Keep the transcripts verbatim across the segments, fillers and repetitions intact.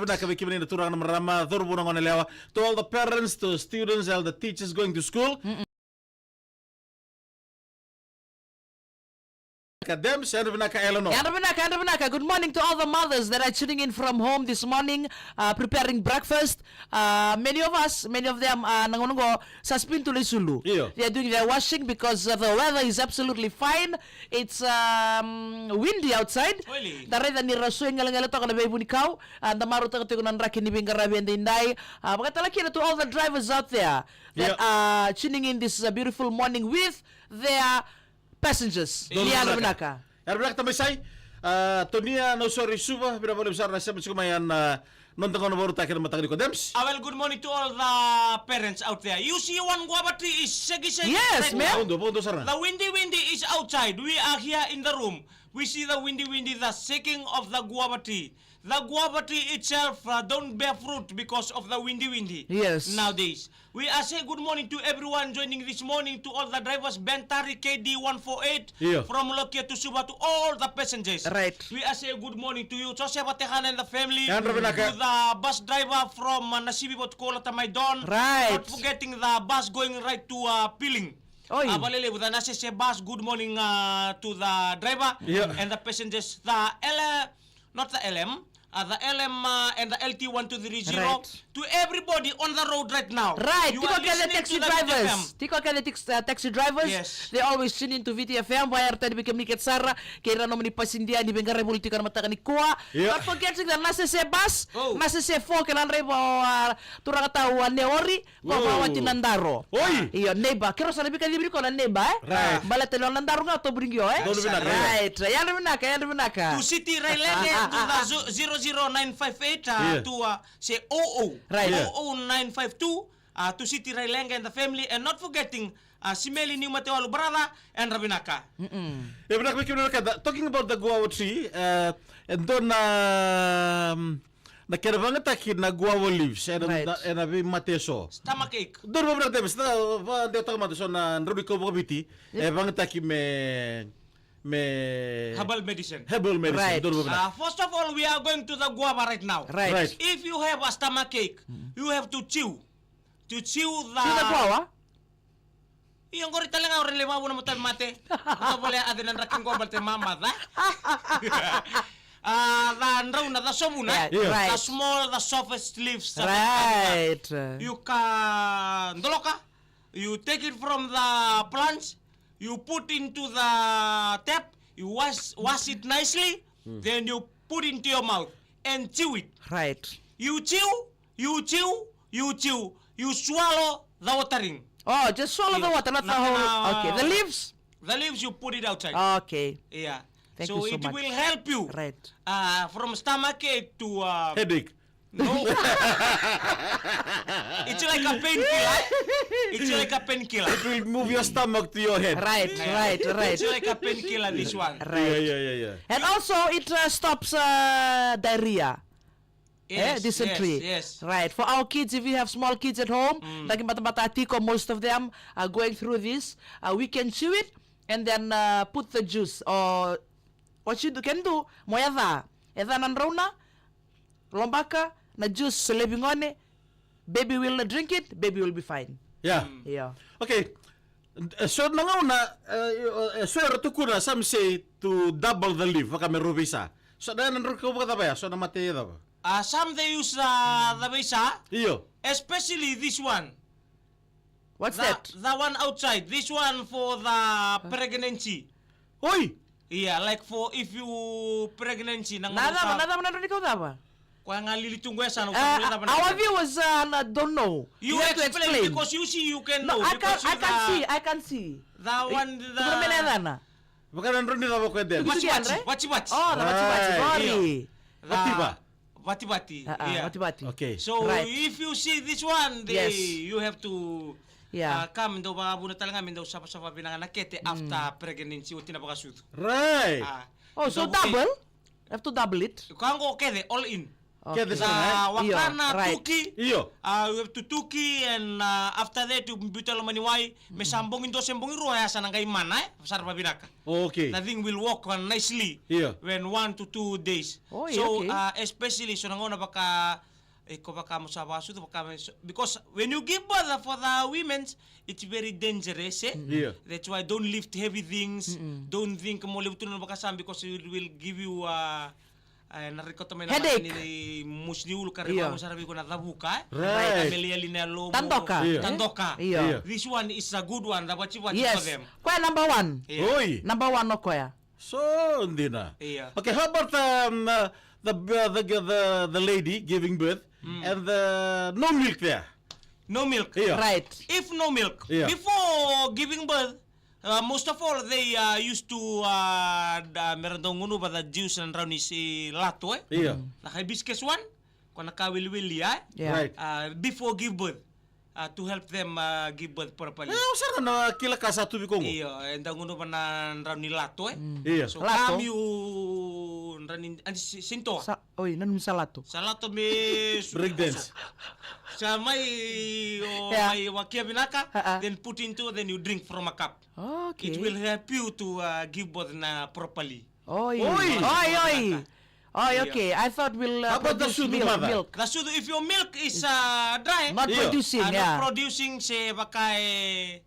Vinaka vei kemuni na turaga na marama, cauravou na goneyalewa. To all the parents, to students, all the teachers going to school. Ka Dems, yadra vinaka Eleanor. Yadra vinaka, yadra vinaka. Good morning to all the mothers that are tuning in from home this morning, uh, preparing breakfast. Uh, many of us, many of them, uh, na gauna qo, sa spin tu na isulu. Io. They are doing their washing because, uh, the weather is absolutely fine. It's, um, windy outside. Oily. Da raica ni ra sui gelegele toka na veivunikau. Uh, da marautaka tiko na draki ni veiqaravi edaidai. Uh, vakatale kina to all the drivers out there that, io, are tuning in this, uh, beautiful morning with their passengers. Io. Ni yadra vinaka. Yadra vinaka tamai Sai. Ah, Tonia Nausori Suva, vinaka vakalevu sara na sema tiko mai ena, ah, noda gauna vakarautaki ena mataka nikua. Dems. Ah, well, good morning to all the parents out there. You see one guava tree is shaky, shaky. Yes, right man. Now. Vakadua, vakadua sara. The windy, windy is outside. We are here in the room. We see the windy, windy, the shaking of the guava tree. The guava tree itself, uh, don't bear fruit because of the windy, windy. Yes. Nowadays. We are say good morning to everyone joining this morning, to all the drivers, Ben Tari, K D one four eight, io, from Lokia to Suva, to all the passengers. Right. We are say good morning to you, Joseph Atehana and the family. Yadra vinaka. To the bus driver from, uh, Nasivivo to Kolata, Maidon. Right. Not forgetting the bus going right to, uh, Piling. Oi. Uh, Valelevu, the Nasese bus, good morning, uh, to the driver, io, and the passengers. The L, not the L M, uh, the L M, uh, and the L T one two three zero. Right. To everybody on the road right now. Right. You are listening to the V T F M. Tiko kece taxi drivers. Tiko kece tax-, uh, taxi drivers. Yes. They always tune in to V T F M. Vaya rawa ni vei kemuni kece sara kei ira na nomuni pasidia ni veiqaravi voli tiko ena mataka nikua. Yeah. Not forgetting the Nasese bus. Oh. Nasese four, kei na draiva o, uh, turaga tau, uh, Neori. Ko, whoa, vawati na daro. Oi. Io, neighbor. Keirau sa na veikacivi ni ko na neighbor, eh? Right. Baleta ni o na daro ga o Tobu ni Qio, eh? Donu vinaka, yeah. Right. Yadra vinaka, yadra vinaka. To City Railenge, to the zo-, zero zero nine five eight, uh, yeah, to, uh, se O O. Right. Yeah. O O nine five two, uh, to City Railenge and the family, and not forgetting, uh, Simeli Niu Matewalu brother, yadra vinaka. Mm-mm. E vinaka vei kemuni na keda. Talking about the guava tree, uh, e dua na, um, na kena vagataki na guava leaves, ena, right, na, ena veimate eso. Stomach ache. Donu vakavinaka Davis, na, va, de taka mada so na drau ni kau vakaviti, yep, e vagataki me, me herbal medicine. Herbal medicine, right, donu vakavinaka. Uh, first of all, we are going to the guava right now. Right. Right. If you have a stomach ache, mm, you have to chew. To chew the, chew the guava? Io, qori tale ga o ira na lewe vavou na matavimate. Ena volea ade na draki qo baleta e mamaca. Ah, the drauna, the sovuna. Yeah, yeah, right. The small, the softest leaves. Right. You ka doloka, you take it from the plants, you put into the tap, you wash, wash it nicely, mm, then you put into your mouth and chew it. Right. You chew, you chew, you chew, you swallow the watering. Oh, just swallow the water, not the whole. Okay, the leaves? The leaves, you put it outside. Okay. Yeah. Thank you so much. So it will help you. Right. Uh, from stomach ache to, uh, headache. No. It's like a painkiller. It's like a painkiller. It will move your stomach to your head. Right, yeah, right, right. It's like a painkiller, this one. Right. Yeah, yeah, yeah, yeah. And also, it, uh, stops, uh, diarrhea. Eh, yes, dysentery. Yes, yes. Right. For our kids, if you have small kids at home, mm, draki batabata tiko, most of them are going through this. Uh, we can chew it and then, uh, put the juice. Or what you do, can do, mo yaca. Yaca na drauna, lobaka na juice, levi gone, baby will drink it, baby will be fine. Yeah. Mm. Yeah. Okay. So na gauna, eh, eh, so era tukuna, some say to double the leaf, vaka me rua veisa. So na, na drau kau vakacava ya, so na mate e cava? Ah, some they use, ah, the veisa. Io. Especially this one. What's that? The, the one outside. This one for the pregnancy. Oi! Yeah, like for if you pregnancy, na gauna cava, na cava na drau ni kau cava? Koya ga lili tu qo e sa na, ah, our viewers, uh, don't know. You have to explain, because you see, you can know. No, I can't, I can't see, I can't see. The one, the, vaka na drau ni cava koya, then? Vativati, right? Vativati. Oh, the vativati, sorry. Vativa. Vativati. Ah, ah, yeah. Vativati. Okay. So, right, if you see this one, they, yes, you have to, yeah, uh, come, dau vakavuna tale ga me dau savasava vinaka na kete after pregnancy, oti na vakasucu. Right. Ah. Oh, so double? Have to double it. Ka qo kece, all in. Okay. Kece sara ga, e? Sa waka na tuki. Io. Ah, we have to tuki and, ah, after that, you biuta loma ni wai. Me sa bogi dua se bogi rua, ya sa na qai mana, e? Sa ra vavinaka. Okay. The thing will work on nicely. Io. When one to two days. Oi, so, okay. Ah, especially, so na gauna vaka, e, ko vaka mo sa vakasucu, vaka me so, because when you give birth for the women's, it's very dangerous, e? Io. That's why don't lift heavy things. Don't think mo levu tu na vakasama because it will give you, ah, e, na rikoto mai na mata ni musu ni ulu ka rairai sara vei iko na cavuka, e? Right. Ka me lai yali na yalomu. Tadoka. Io. Tadoka. Io. Io. This one is a good one, the vacivaci for them. Yes. Koya number one. Io. Oi. Number one o koya. So, dina. Io. Okay, how about, um, uh, the, uh, the, the, the lady giving birth and the no milk there? No milk. Io. Right. If no milk, before giving birth, Uh, most of all, they, uh, used to, uh, da, me ra dau gunuva the juice na drau ni si lato, e? Io. Na hibiscus one, ko na ka weliweli, e? Yeah. Right. Uh, before give birth, uh, to help them, uh, give birth properly. E, au sara na kila ka sa tu vei koya qo. Io, e dau gunuva na drau ni lato, e? Io. So, lato. Kamiu drau ni, ani si-, sintoa. Sa-, Oi, nanumi sa lato. Sa lato me su-, break dance. Sa mai, o, mai wakia vinaka, then put into, then you drink from a cup. Okay. It will help you to, uh, give birth na properly. Oi. Oi, oi. Oi, okay. I thought we'll, uh, produce milk. How about the sudu, mother? Milk. The sudu, if your milk is, uh, dry, not producing, not producing, se vaka e,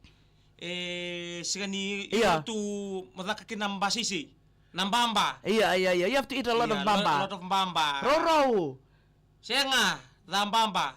e, siga ni, io, tu, mo caka kina basisi. Na baba. Io, io, io. You have to eat a lot of baba. Io, a lot, lot of baba. Rourou. Sega, ca baba.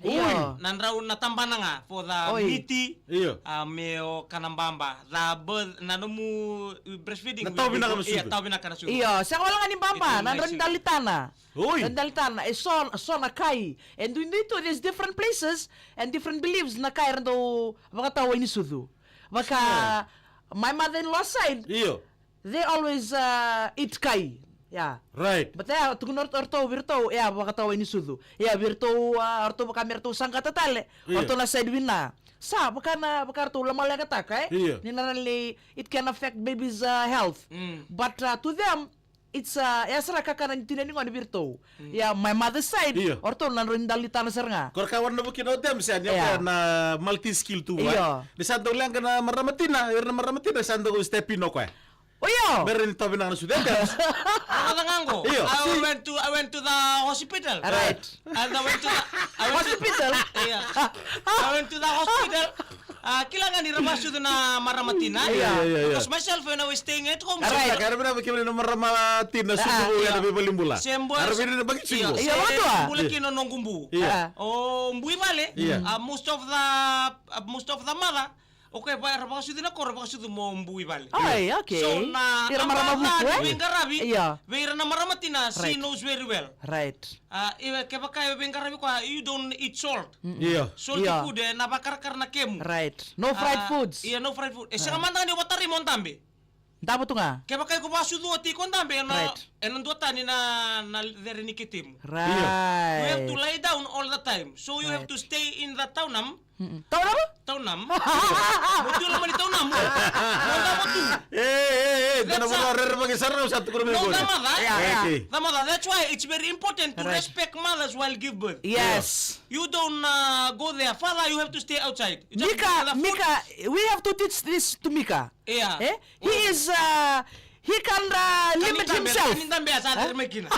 Io. Na drau na tabana ga for the miti. Io. A, me o kana baba. The birth, na nomu breastfeeding. Na tau vinaka na sucu. Io, tau vinaka na sucu. Io, sega wale ga ni baba. Na drau ni dalitana. Oi. Dalitana, e so, so na kai. And duidui tu, there's different places and different beliefs na kai era dau vakatau wai ni sucu. Vaka, my mother-in-law side, io, they always, uh, eat kai. Yeah. Right. But ia, tukuna o ratou, vei ratou, ia, vakatau wai ni sucu. Ia, vei ratou, uh, o ratou vaka me ratou saqata tale. Io. O ratou na side vina. Sa, vaka na, vaka ratou lomaleqataka, e? Io. Ni na rale, it can affect baby's, uh, health. Mm. But, uh, to them, it's, uh, ia sara kakana ni tina ni gone vei ratou. Mm. Ia, my mother side, io, o ratou na drau ni dalitana sara ga. Ko ra ka wara na vukina o Dems, ia, ni o koya na multi skill tu, io, ni sa dau leqa na marama tina, ira na marama tina, sa dau step in o koya. O io. Me ra ni tau vinaka na sucu, e Dems. Vaka ga qo. Io. I went to, I went to the hospital. Right. And I went to the, I went to, hospital? Yeah. I went to the hospital. Ah, kila ga ni ra vakasucu na marama tina. Yeah, yeah, yeah, yeah. Because myself, when I was staying at home, right, so ka ra vinaka vei kemuni na marama tina, sucu vou ena veivalenibula. Sembo, ra vinaka vaki sucu. Io, io, io. Bula kina noqu bu. Yeah. O bu i vale. Yeah. Ah, most of the, ah, most of the mother, okay, va, ra vakasucu na koro, vakasucu mo bu i vale. Ai, okay. So na, ira na marama vuku, e? Veiqaravi, yeah, vei ira na marama tina, right, she knows very well. Right. Ah, iwe, kevaka e veiqaravi koya, you don't eat salt. Mm-mm. Io. Salty food, e, na vakarakara na kemu. Right. No fried foods. Ah, io, no fried food. E, sega mada ga ni o vatarai mo dabe. Davo tu ga. Kevaka iko vakasucu oti iko dabe, ena, right, ena duatani na, na cere ni ketemu. Right. You have to lie down all the time. So you have to stay in the taunam. Mm-mm. Taunam? Taunam. Mo tu loma ni taunam. Mo davo tu. E, e, e, dua na vanua rerevaki sara, au sa tukuna mai qori. No, the mother. Yeah, yeah. Okay. The mother. That's why it's very important to respect mothers while give birth. Yes. You don't, uh, go there. Father, you have to stay outside. Mika, Mika, we have to teach this to Mika. Yeah. Eh? He is, uh, he can, uh, limit himself. Kani dabe, kani dabe sa cere mai kina.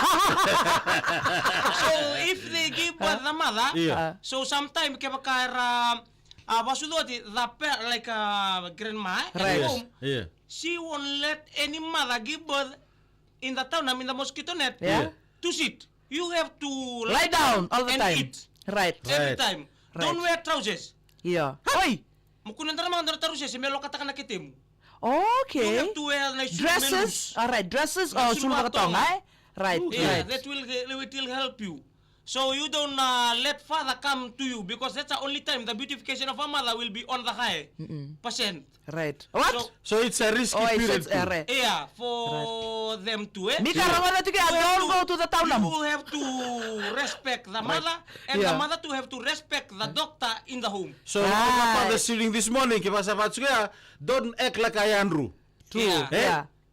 So if they give birth the mother, yeah, so sometime kevaka era, uh, vakasucu oti the pa-, like, uh, grandma at home, yeah, she won't let any mother give birth in the taunam, in the mosquito net, yeah, to sit. You have to lie down all the time. Right. Every time. Right. Don't wear trousers. Yeah. Oi! Mo kua ni dara mada na trousers me lokataka na ketemu. Okay. You have to wear na isulu me loose. Dresses? All right, dresses or sulu vakatoga, eh? Right, right. Yeah, that will, it will help you. So you don't, uh, let father come to you because that's the only time the beautification of a mother will be on the high percent. Right. What? So, so it's a risky period too. Yeah, for them too, eh? Mika, rogoca tiko ya, don't go to the taunam. You have to respect the mother, and the mother too have to respect the doctor in the home. So, all the mothers listening this morning, ke vaka sa vaka tiko ya, don't act like a yadru. True. Yeah. Eh? Yeah.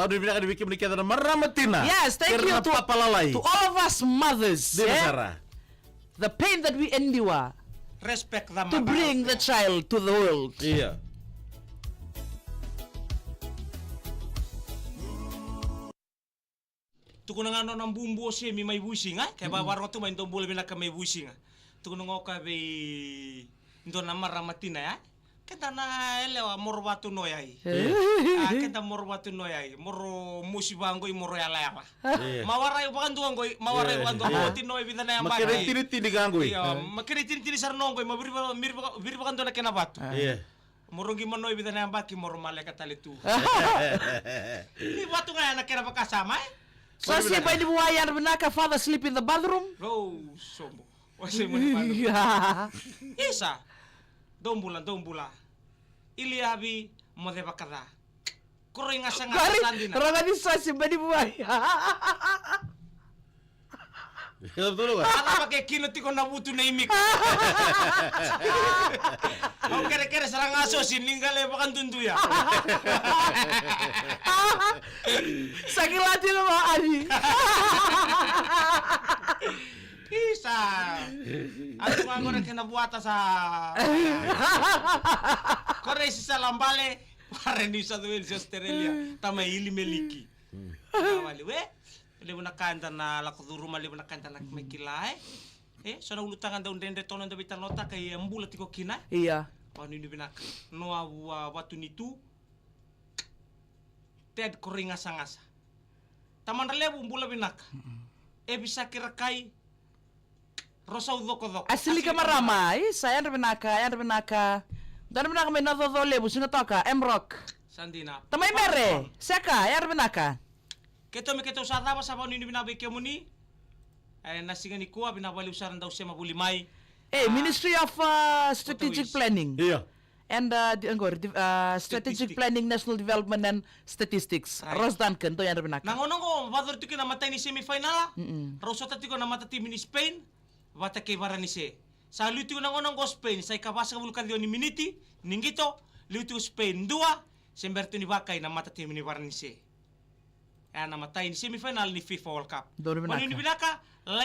Vanuinui vinaka ni vei kemuni kece na marama tina. Yes, thank you to, to all of us mothers, eh? The pain that we endure to bring the child to the world. Ia. Tukuna ga nona bubu o Semi mai Vuisiga, e? Ke vavara tu mai dou bula vinaka mai Vuisiga. Tukuna ga o ka vei dua na marama tina, e? Keda na yalewa moro vatu no yai. A, keda moro vatu no yai. Moro mosi vaqoi, moro yalayala. Ma warai vakadua qoi, ma warai vakadua. Ma oti no e vica na yabaki. Ma kena itinitini ka qoi. Io, ma kena itinitini sara no qoi, ma viri vaka, viri vaka, viri vakadua na kena vatu. Moro qima no e vica na yabaki, moro maleka tale tu. Ni vatu ga ya na kena vakasama, e? Sasi Bainivuai, yadra vinaka. Father sleep in the bathroom. Rou sobo. Wasei moni vanu. Isa. Dou bula, dou bula. Iliavi, moce vakaca. Koroi gasagasa. Qori, sa dina. Rogoci Sasi Bainivuai. Cava ke kino tiko na vutu nei Mika. Au kerekere sara ga Sasi ni qai vakaduduya. Sa kila tiko vakavi. Isa. Atu ga qori kena vuata sa. Qori si sa labale. Vare New South Wales, Australia. Tama i Ilimeliki. Vale, we. Levu na ka eda na lako curuma, levu na ka eda na mai kila, e? E, so na ulutaga dau dredre tono da veitalanoataka, e bula tiko kina. Ia. Vanuinui vinaka. Noa Vua Vatunitu. Ted Koroi Gasagasa. Tamadra levu bula vinaka. Evisaki Rakai. Rosau Cokocoko. Asilika Marama. Isa, yadra vinaka, yadra vinaka. Dua na vinaka mai na coco levu, Siga Toka, Emrock. Sa dina. Tamai Mere, Seka, yadra vinaka. Keitou me keitou sa cava, sa vanuinui vinaka vei kemuni. E, na siga nikua, vinaka vakalevu sara dau sema voli mai. E, Ministry of, uh, Strategic Planning. Io. And, uh, di, qori, di, uh, Strategic Planning, National Development and Statistics. Right. Ross Duncan, dou yadra vinaka. Na gauna qo, vakayacori tiko kina na matai ni semi final. Rau sota tiko na matatimi ni Spain vata kei Varanise. Sa liu tiko na gauna qo Spain, sa ikava sagavulu ka ciwa ni miniti ni qito, liu tiko Spain dua, se bera tu ni vakai na matatimi ni Varanise. E na matai ni semi final ni FIFA World Cup. Dou ni vinaka. Dou ni vinaka.